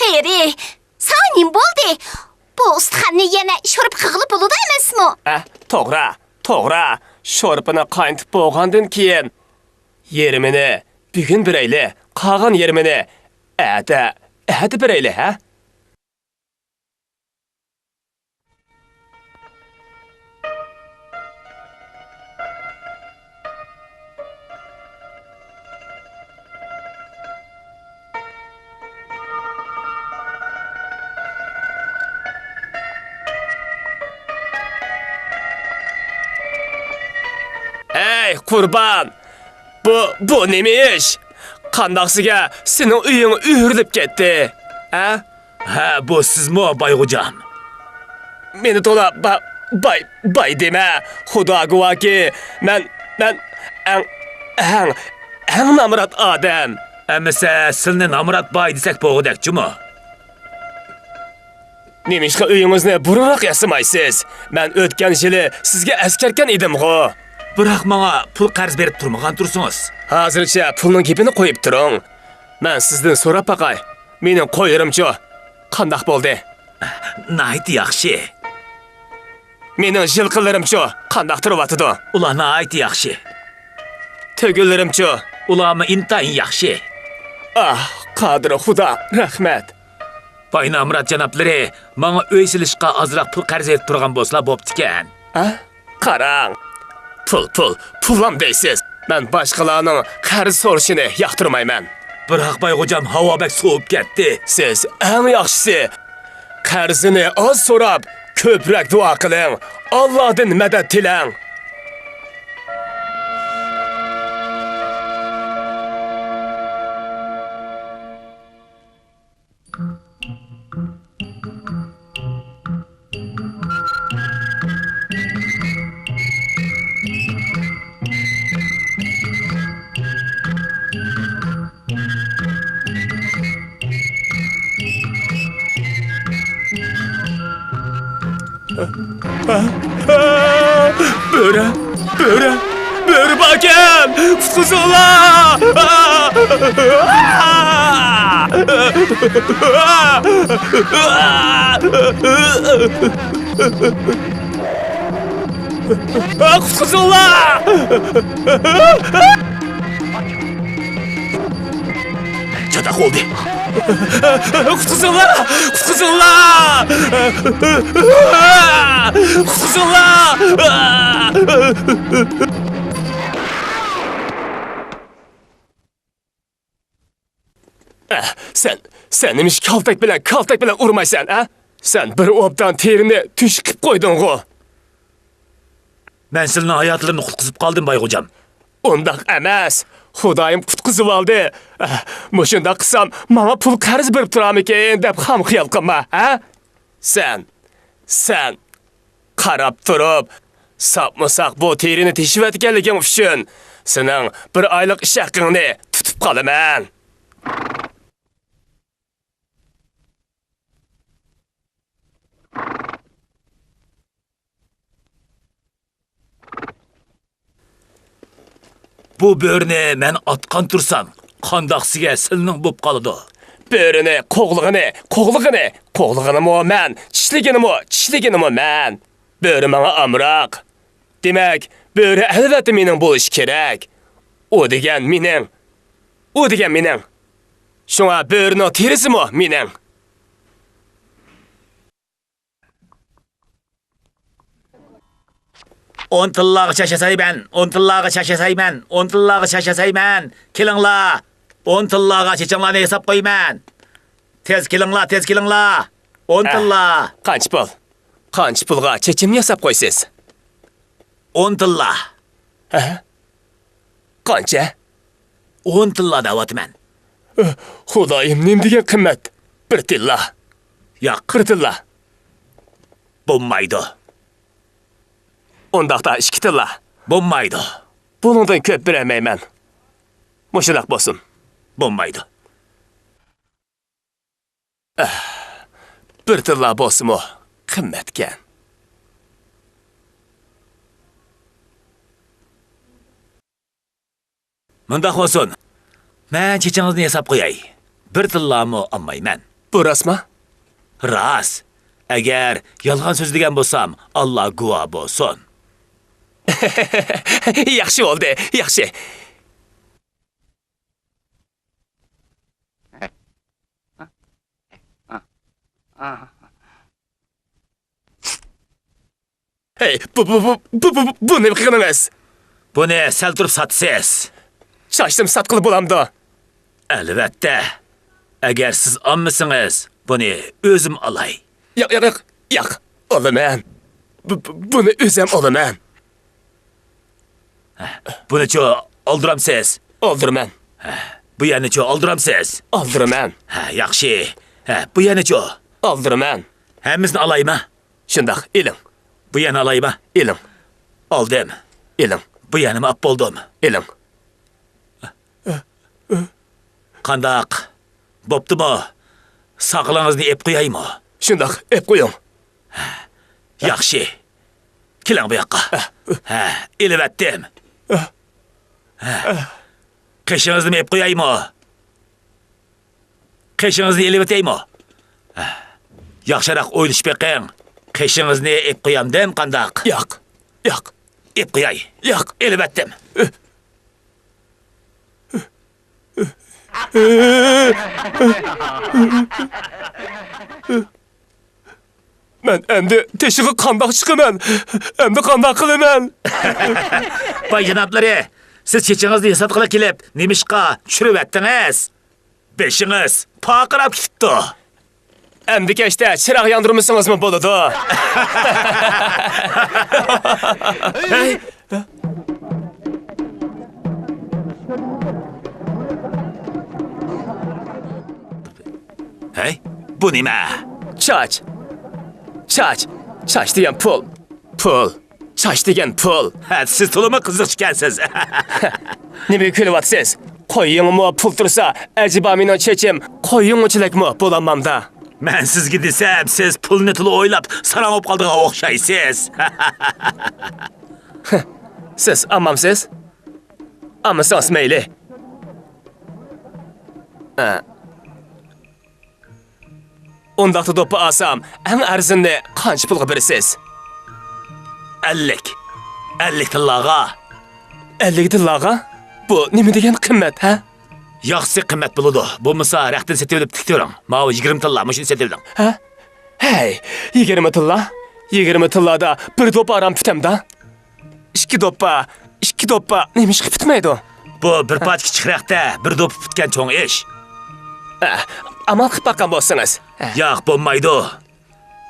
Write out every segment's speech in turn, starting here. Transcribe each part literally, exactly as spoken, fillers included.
ئېرى، ساڭا نېمە بولدى؟ بۇ ئۇستىخاننى يەنە شورپا قىلغىلى بولىدۇ ئەمەسمۇ؟ ئە، توغرا، توغرا. شورپىنى قاينىتىپ بولغاندىن كېيىن، يېرىمىنى بۈگۈن بېرەيلى، قالغان يېرىمىنى ئەتە، ئەتە بېرەيلى، ھە؟ ھەي، قۇربان! بۇ، بۇ نېمە ئىش؟ قانداقسىگە سېنىڭ ئۆيۈڭ ئۆرۈلۈپ كەتتى، ھە؟ ھە، بۇ سىزمۇ، بايغوجام؟ مېنى تولا با-، باي، باي دېمە. خۇدا گۇۋاھكى، مەن، مەن ئەڭ، ئەڭ، ئەڭ نامرات ئادەم. ئەمىسە، سىلنى نامرات باي دېسەك بولغۇدەك جۇمۇ. نېمىشقا ئۆيىڭىزنى بۇرۇنراق ياسىمايسىز؟ مەن ئۆتكەن يىلى سىزگە ئەسكەرتكەن ئىدىمغۇ. بىراق ماڭا پۇل قەرز بېرىپ تۇرمىغان تۇرسىڭىز. ھازىرچە پۇلنىڭ گېپىنى قويۇپ تۇرۇڭ. مەن سىزدىن سوراپ باقاي، مېنىڭ قويلىرىمچۇ؟ قانداق بولدى؟ ناھايىتى ياخشى. مېنىڭ يىلقىلىرىمچۇ؟ قانداق تۇرۇۋاتىدۇ؟ ئۇلار ناھايىتى ياخشى. تۆگىلىرىمچۇ؟ ئۇلارمۇ ئىنتايىن ياخشى. ئاھ، قادىر خۇدا، رەھمەت. باي نامرات جانابلىرى ماڭا ئۆي سېلىشقا ئازراق پۇل قەرز ئېلىپ تۇرغان بولسىلا بوپتىكەن. ھە؟ قاراڭ. پۇل، پۇل، پۇلام دەيسىز. مەن باشقىلارنىڭ قەرز سورىشىنى ياقتۇرمايمەن. بىراق بايغوجام، ھاۋا بەك سوۋۇپ كەتتى. سىز ئەڭ ياخشىسى، قەرزنى ئاز سوراپ، كۆپرەك دۇئا قىلىڭ. ئاللادىن مەدەت تىلەڭ. بۆرە، بۆرە، بۆرە باركەن! قۇتقۇزۇڭلار! قۇتقۇزۇڭلار! چاتاق بولدى. قۇتقۇزۇڭلار! قۇتقۇزۇڭلار! قۇتقۇزۇڭلار! ئە، سەن، سەن نېمىش كالتەك بىلەن، كالتەك بىلەن ئۇرمايسەن، ئە؟ سەن بىر ئوبدان تېرىنى تۆشۈك قىلىپ قويدۇڭغۇ؟ مەن سىلىنىڭ ھاياتلىرىنى قۇتقۇزۇپ قالدىم، بايغوجام. ئۇنداق ئەمەس. خۇدايىم قۇتقۇزۇۋالدى. ئە، مۇشۇنداق قىلسام، ماڭا پۇل قەرز بېرىپ تۇرامىكىن دەپ خام خىيال قىلما، ھە؟ سەن، سەن قاراپ تۇرۇپ، ساپمۇساق بۇ تېرىنى تېشىۋەتكەنلىكىڭ ئۈچۈن سېنىڭ بىر ئايلىق ئىش ھەققىڭنى تۇتۇپ قالىمەن. بۇ بۆرىنى مەن ئاتقان تۇرسام، قانداقسىگە سىلنىڭ بوپ قالىدۇ؟ بۆرىنى قوغلىغىنى، قوغلىغىنى، قوغلىغىنىمۇ مەن، چىشلىگىنىمۇ، چىشلىگىنىمۇ مەن. بۆرە ماڭا ئامراق. دېمەك، بۆرە ئەلۋەتتە مېنىڭ بولۇشى كېرەك. ئۇ دېگەن مېنىڭ. ئۇ دېگەن مېنىڭ. شۇڭا بۆرىنىڭ تېرىسىمۇ مېنىڭ. ئون تىللاغا چاچ ياسايمەن، ئون تىللاغا چاچ ياسايمەن، ئون تىللاغا چاچ ياسايمەن. كېلىڭلار، ئون تىللاغا چېچىڭلارنى ياساپ قويىمەن. تېز كېلىڭلار، تېز كېلىڭلار. ئون ئە، تىللا. قانچە پۇل؟ قانچە پۇلغا چېچىمنى ياساپ قويىسىز؟ ئون تىللا. ھە؟ قانچە؟ ئون تىللا دەۋاتىمەن. ئۆھ، خۇدايىم، نېمە دېگەن قىممەت؟ بىر تىللا. ياق. بىر تىللا. بولمايدۇ. ئۇنداقتا ئىككى تىللا. بولمايدۇ. بۇنىڭدىن كۆپ بېرەلمەيمەن. مۇشۇنداق بولسۇن. بولمايدۇ. ئەھ، بىر تىللا بولسىمۇ قىممەتكەن. مۇنداق بولسۇن، مەن چېچىڭىزنى ياساپ قوياي. بىر تىللامۇ ئالمايمەن. ئۇ راستما؟ راست. ئەگەر يالغان سۆزلىگەن بولسام، ئاللا گۇۋاھ بولسۇن. ياخشى بولدى، ياخشى. ھەي، بۇ، بۇ، بۇ نېمە قىلغىنىڭىز؟ بۇنى سەل تۇرۇپ ساتىسىز. چاچنىمۇ ساتقىلى بولامدۇ؟ ئەلۋەتتە. ئەگەر سىز ئالمىسىڭىز، بۇنى ئۆزۈم ئالاي. ياق، ياق، ياق، ياق. ئالىمەن. بۇ، بۇ، بۇنى ئۆزۈم ئالىمەن. بۇنىچۇ ئالدۇرامسىز؟ ئالدۇرىمەن. بۇ يەرنىچۇ ئالدۇرامسىز؟ ئالدۇرىمەن. ھە، ياخشى. ھە، بۇ يەرنىچۇ؟ ئالدۇرىمەن. ھەممىسىنى ئالايمۇ؟ شۇنداق، ئېلىڭ. بۇ يەرنى ئالايمۇ؟ ئېلىڭ. ئالدىم. ئېلىڭ. بۇ يەرنىمۇ ئاپ بولدۇم. ئېلىڭ. قانداق؟ بوپتۇمۇ؟ ساقىلىڭىزنى ئېپ قويايمۇ؟ شۇنداق، ئېپ قويۇڭ. ياخشى. كېلىڭ بۇ ياققا. ھە، ئېلىۋەتتىم. ھە. قېشىڭىزنىمۇ ئېپ قويايمۇ؟ قېشىڭىزنى ئېلىۋېتەيمۇ؟ ياخشىراق ئويلىشىپ بېقىڭ. قېشىڭىزنى ئېپ قويامدىم قانداق؟ ياق، ياق. ئېپ قوياي. ياق. ئېلىۋەتتىم. مەن ئەمدى تېشىغا قانداق چىقىمەن؟ ئەمدى قانداق قىلىمەن؟ باي جانابلىرى، سىز چېچىڭىزنى ياساتقىلى كېلىپ، نېمىشقا چۈشۈرۈۋەتتىڭىز؟ بېشىڭىز پارقىراپ كېتىپتۇ. ئەمدى كەچتە چىراغ ياندۇرمىسىڭىزمۇ بولىدۇ. ھەي! ھەي، بۇ نېمە؟ چاچ. چاچ. چاچ دېگەن پۇل. پۇل. چاچ دېگەن پۇل. ھە، سىز تولىمۇ قىزىقچىكەنسىز. نېمىگە كۈلۈۋاتىسىز؟ قويۇڭمۇ پۇل تۇرسا، ئەجەبا مېنىڭ چېچىم قويۇڭچىلىكمۇ بولالمامدا؟ مەن سىزگە دېسەم، سىز پۇلنى تولا ئويلاپ، ساراڭ بولۇپ قالىدىغان ئوخشايسىز. سىز ئالمامسىز؟ ئالمىسىڭىز مەيلى. ئە. ئۇنداقتا دوپپا ئالسام، ئەڭ ئەرزىنىنى قانچە پۇلغا بېرىسىز؟ ئەللىك. ئەللىك تىللاغا. ئەللىك تىللاغا؟ بۇ نېمە دېگەن قىممەت، ھە؟ ياخشىسى قىممەت بولىدۇ. بولمىسا رەختىنى سېتىۋېلىپ تىك تۇرۇڭ. ماۋۇ يىگىرمە تىللا، مۇشۇنى سېتىۋېلىڭ. ھە؟ ھەي، يىگىرمە تىللا؟ يىگىرمە تىللادا بىر دوپپا ئاران پۈتەمدا؟ ئىككى دوپپا، ئىككى دوپپا نېمىشقا پۈتمەيدۇ؟ بۇ بىر پارچە كىچىك رەختە بىر دوپپا پۈتكەن چوڭ ئىش. ئە، ئامال قىلىپ باققان بولسىڭىز. ئە. ياق، بولمايدۇ.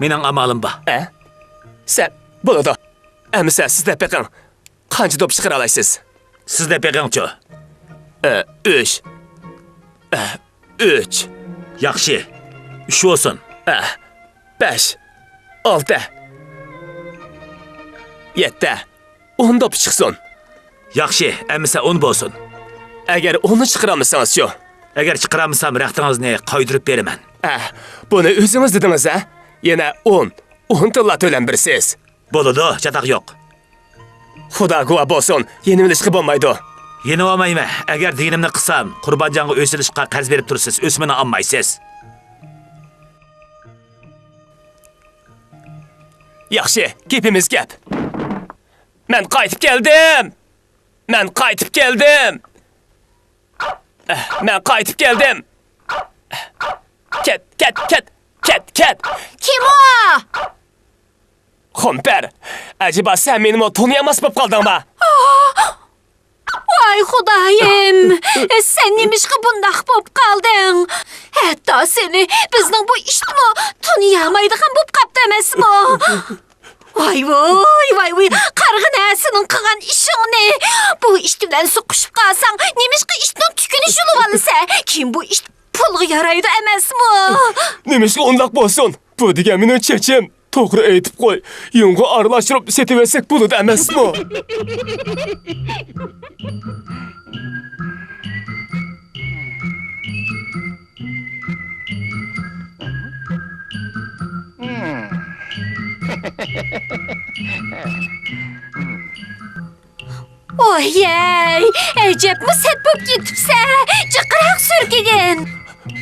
مېنىڭ ئامالىم بار. ئە؟ سەن، بولىدۇ. ئەمىسە سىز دەپ بېقىڭ. قانچە دوپپا چىقىرالايسىز؟ سىز دەپ بېقىڭچۇ. ئە، ئۈچ. ئە، ئۈچ. ياخشى. ئۈچ بولسۇن. ئە، بەش. ئالتە. يەتتە. ئون دوپپا چىقسۇن. ياخشى، ئەمىسە ئون بولسۇن. ئەگەر ئوننى چىقىرالمىسىڭىزچۇ؟ ئەگەر چىقىرالمىسام، رەختىڭىزنى قايتۇرۇپ بېرىمەن. ئە، بۇنى ئۆزىڭىز دېدىڭىز ھە؟ يەنە ئون، ئون تىللا تۆلەم بېرىسىز. بولىدۇ، چاتاق يوق. خۇدا گۇۋاھ بولسۇن، يېنىۋېلىشقا بولمايدۇ. يېنىۋالمايمەن. ئەگەر دېگىنىمنى قىلسام، قۇربانجانغا ئۆي سېلىشقا قەرز بېرىپ تۇرىسىز، ئۆسمىنى ئالمايسىز. ياخشى، گېپىمىز گەپ. مەن قايتىپ كەلدىم! مەن قايتىپ كەلدىم! مەن قايتىپ كەلدىم! كەت، كەت، كەت، كەت، كەت! كىم ئۇ؟ خۇمپەر، ئەجەبا سەن مېنىمۇ تونۇيالماس بولۇپ قالدىڭما؟ ۋاي خۇدايىم، سەن نېمىشقا بۇنداق بولۇپ قالدىڭ؟ ھەتتا سېنى بىزنىڭ بۇ ئىشتىمۇ تونۇيالمايدىغان بولۇپ قاپتۇ ئەمەسمۇ؟ ۋاي ۋوي، ۋاي ۋوي، قارىغىنە سېنىڭ قىلغان ئىشىڭنى. بۇ ئىت بىلەن سوقۇشۇپ قالساڭ، نېمىشقا ئىتنىڭ تۈكىنى يۇلۇۋالىسەن؟ كېيىن بۇ ئىت پۇلغا يارايدۇ ئەمەسمۇ؟ نېمىشقا ئۇنداق بولسۇن؟ بۇ دېگەن مېنىڭ چېچىم. توغرا ئېيتىپ قوي، يۇڭغا ئارىلاشتۇرۇپ سېتىۋەتسەك بولىدۇ ئەمەسمۇ؟ ۋايەي، ئەجەبمۇ سەت بوپ كېتىپسە، جىقراق سۈركىگىن.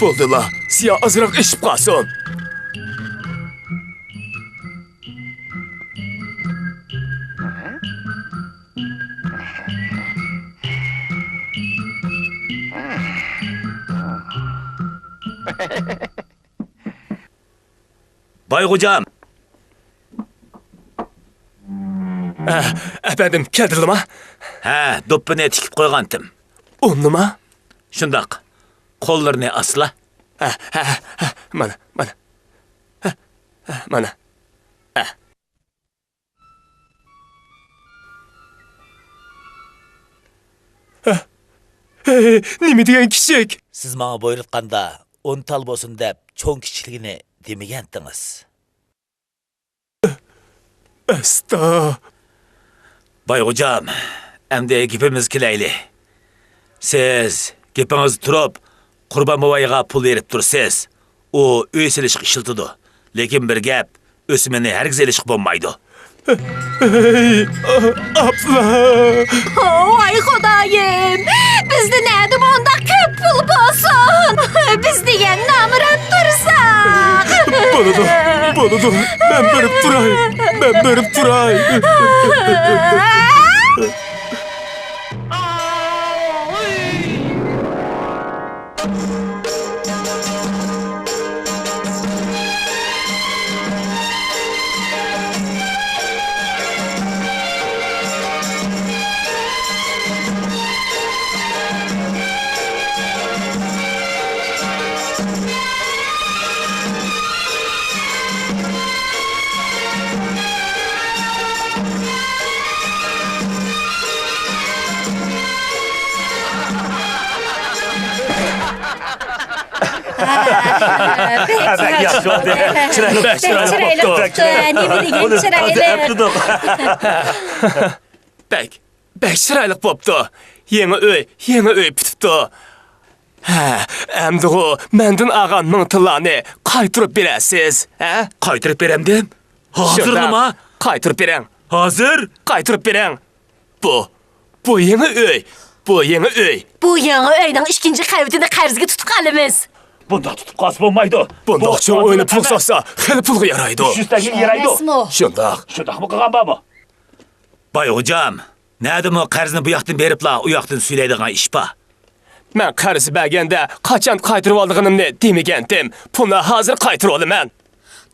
بولدىلا، زىيا ئازراق ئېشىپ قالسۇن. باي خوجام. ئە، ئەپەندىم، كەلدىلىما؟ ھە، دوپپىنى تىكىپ قويغانتىم. ئۇنىما؟ شۇنداق. قوللىرىنى ئاسلا. ھە، ھە، ھە، مانا، مانا. ھە، ھە، مانا. ھە. ھە. ھەي، نېمە دېگەن كىچىك؟ سىز ماڭا بۇيرۇتقاندا، ئون تال بولسۇن دەپ، چوڭ كىچىكلىكىنى دېمىگەنتىڭىز. ئەستا. باي خوجام، ئەمدى گېپىمىزگە كېلەيلى. سىز گېپىڭىزدە تۇرۇپ، قۇربان بوۋايغا پۇل بېرىپ تۇرىسىز. ئۇ ئۆي سېلىشقا ئىشلىتىدۇ. لېكىن بىر گەپ، ئۆسمىنى ھەرگىز ئېلىشقا بولمايدۇ. ھەي، ئاپلا! ۋاي خۇدايىم! بىزدە نەدە مۇنداق كۆپ پۇل بولسۇن؟ بىز دېگەن نامرات تۇرساق! بولىدۇ، بولىدۇ. مەن بېرىپ تۇراي، مەن بېرىپ تۇراي. بەك ياخشى بولدى. چىرايلىق، بەك چىرايلىق بوپتۇ. نېمە دېگەن چىرايلىق. بەك، بەك چىرايلىق بوپتۇ. يېڭى ئۆي، يېڭى ئۆي پۈتۈپتۇ. ھە، ئەمدىغۇ مەندىن ئالغان مىڭ تىللانى قايتۇرۇپ بېرەرسىز، ھە؟ قايتۇرۇپ بېرەمدىم؟ ھازىرلىما؟ شۇنداق، قايتۇرۇپ بېرىڭ. ھازىر؟ قايتۇرۇپ بېرىڭ. بۇ، بۇ يېڭى ئۆي، بۇ يېڭى ئۆي. بۇ يېڭى ئۆينىڭ ئىككىنچى قەۋىتىنى قەرزگە تۇتۇپ ئالىمىز. بۇنداق تۇتۇپ قالسا بولمايدۇ. بۇنداق چوڭ ئۆينى پۇل سالسا، خېلى پۇلغا يارايدۇ. يۈز تەڭگە يارايدۇ. ئەمەسمۇ؟ شۇنداق. شۇنداقمۇ قىلغان بارمۇ؟ باي خوجام، نەدىمۇ قەرزنى بۇ ياقتىن بېرىپلا ئۇ ياقتىن سۈيلەيدىغان ئىش بار. مەن قەرز بەرگەندە قاچان قايتۇرۇۋالىدىغىنىمنى دېمىگەنتىم. پۇلنى ھازىر قايتۇرۇۋالىمەن.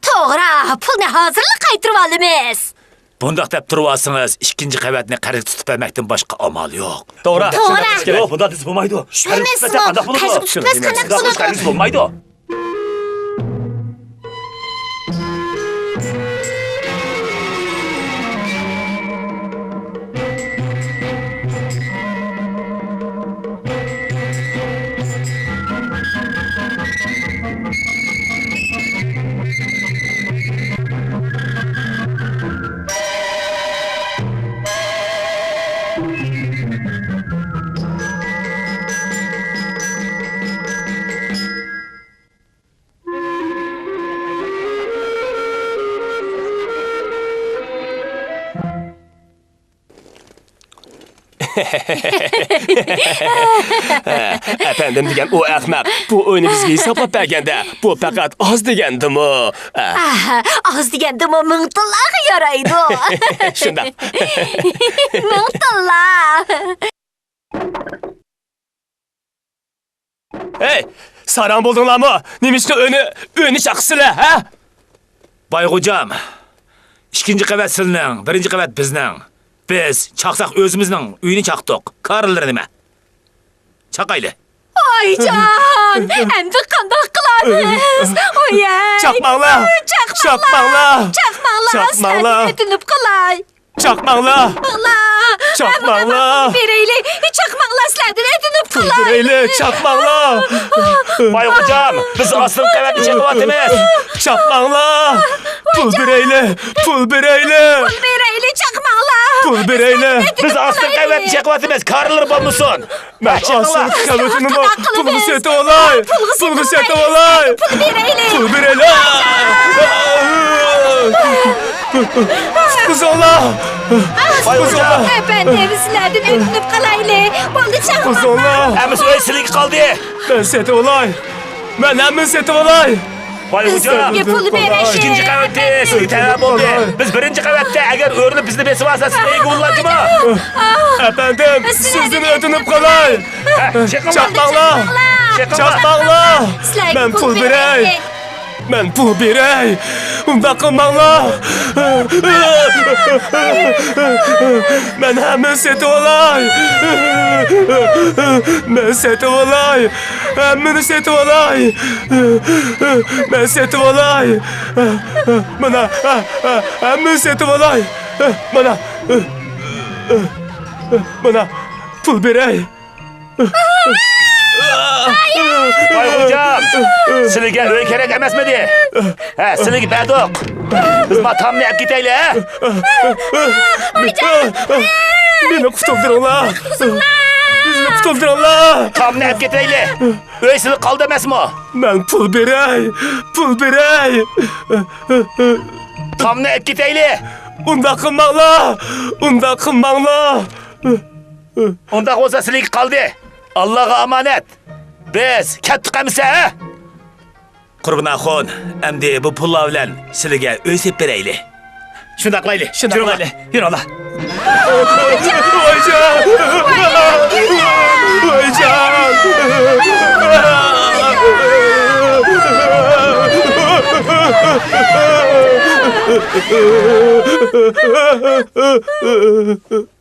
توغرا، پۇلنى ھازىرلا قايتۇرۇۋالىمىز. بۇنداق دەپ تۇرۇۋالسىڭىز، ئىككىنچى قەۋەتنى قەرزگە تۇتۇپ بەرمەكتىن باشقا ئامال يوق. توغرا. توغرا. يوق، بۇنداق دېسە بولمايدۇ. شۇ ئەمەسمۇ، قەرزگە تۇتۇپ بەرسەك قانداق بولىدۇ؟ قەرزگە تۇتۇپ بەرسەك قانداق بولىدۇ؟ قەرزگە تۇتۇپ بەرسەك قەرزگە بولمايدۇ. ئەپەندىم دېگەن ئۇ ئەخمەق بۇ ئۆينى بىزگە ھېسابلاپ بەرگەندە، بۇ پەقەت ئاز دېگەندىمۇ؟ ئاھ، ئاز دېگەندىمۇ مىڭ تىللاغا يارايدۇ. شۇنداق. مىڭ تىللا. ھەي، ساراڭ بولدۇڭلارمۇ؟ نېمىشقا ئۆينى، ئۆينى چاقىسىلەر، ھە؟ باي خوجام، ئىككىنچى قەۋەت سىلىنىڭ، بىرىنچى قەۋەت بىزنىڭ. بىز چاقساق ئۆزىمىزنىڭ ئۆيىنى چاقتۇق. كارىلىرى نېمە؟ چاقايلى. ئايجان، ئەمدى قانداق قىلارمىز؟ ئويەي. چاقماڭلار! چاقماڭلار! چاقماڭلار! چاقماڭلار! سىلەردىن ئۆتۈنۈپ قالاي. چاقماڭلار! چاقماڭلار! چاقماڭلار! پۇل بېرەيلى! چاقماڭلار، سىلەردىن ئۆتۈنۈپ قالاي! پۇل بېرەيلى! چاقماڭلار! باي خوجام، بىز ئاستىنقى قەۋەتنى چېقىۋاتىمىز! چاقماڭلار! پۇل بېرەيلى! پۇل بېرەيلى! پۇل بېرەيلى! چاقماڭلار! پۇل بېرەيلى! بىز ئاستىنقى قەۋەتنى چېقىۋاتىمىز! كارىلىرى بولمىسۇن! مەن ئاستىنقى قەۋىتىمنىمۇ پۇلغا سېتىۋالاي! پۇلغا سېتىۋالاي! پۇل بېرەيلى! پۇل بېرەيلى! قۇتقۇزۇڭلار! قۇتقۇزۇڭلار! ئەپەندىم، سىلەردىن ئۆتۈنۈپ قالايلى! بولدى، چاقماڭلار! قۇتقۇزۇڭلار! ئەمىسە ئۆي سىلىگە قالدى! مەن سېتىۋالاي! مەن ھەممىنى سېتىۋالاي. ۋاي خوجام، بىزگە پۇل بېرىش ئىككىنچى قەۋەتتە سىزگە تەۋە بولدى. بىز بىرىنچى قەۋەتتە، ئەگەر ئۆرۈلۈپ بىزنى بېسىۋالسا، سىلەرگە بولىدۇ. ئەپەندىم، سىزدىن ئۆتۈنۈپ قالاي. چاقماڭلار! چاقماڭلار! مەن پۇل بېرەي! مەن پۇل بېرەي! ئۇنداق قىلماڭلار! مەن ھەممىنى سېتىۋالاي! مەن سېتىۋالاي! ھەممىنى سېتىۋالاي! مەن سېتىۋالاي! مانا، ھەممىنى سېتىۋالاي! مانا، مانا، پۇل بېرەي! ۋاي خوجام، سىلىگە ئۆي كېرەك ئەمەسمىدى؟ ھە، سىلىگە بەردۇق. بىز ما تامنى ئەپ كېتەيلى، ھە؟ مېنى قۇتۇلدۇرۇڭلار! بىزنى قۇتۇلدۇرۇڭلار! تامنى ئەپ كېتەيلى. ئۆي سىلىگە قالدى ئەمەسمۇ؟ مەن پۇل بېرەي، پۇل بېرەي! تامنى ئەپ كېتەيلى. ئۇنداق قىلماڭلار! ئۇنداق قىلماڭلار! ئۇنداق بولسا سىلىگە قالدى. ئاللاغا ئامانەت. بىز كەتتۇق ئەمىسە، ھە؟ قۇربان ئاخۇن، ئەمدى بۇ پۇللار بىلەن سىلىگە ئۆي سېلىپ بېرەيلى. شۇنداق قىلايلى. شۇنداق قىلايلى. يۈرۈڭلار. ۋايجان! ۋايجان!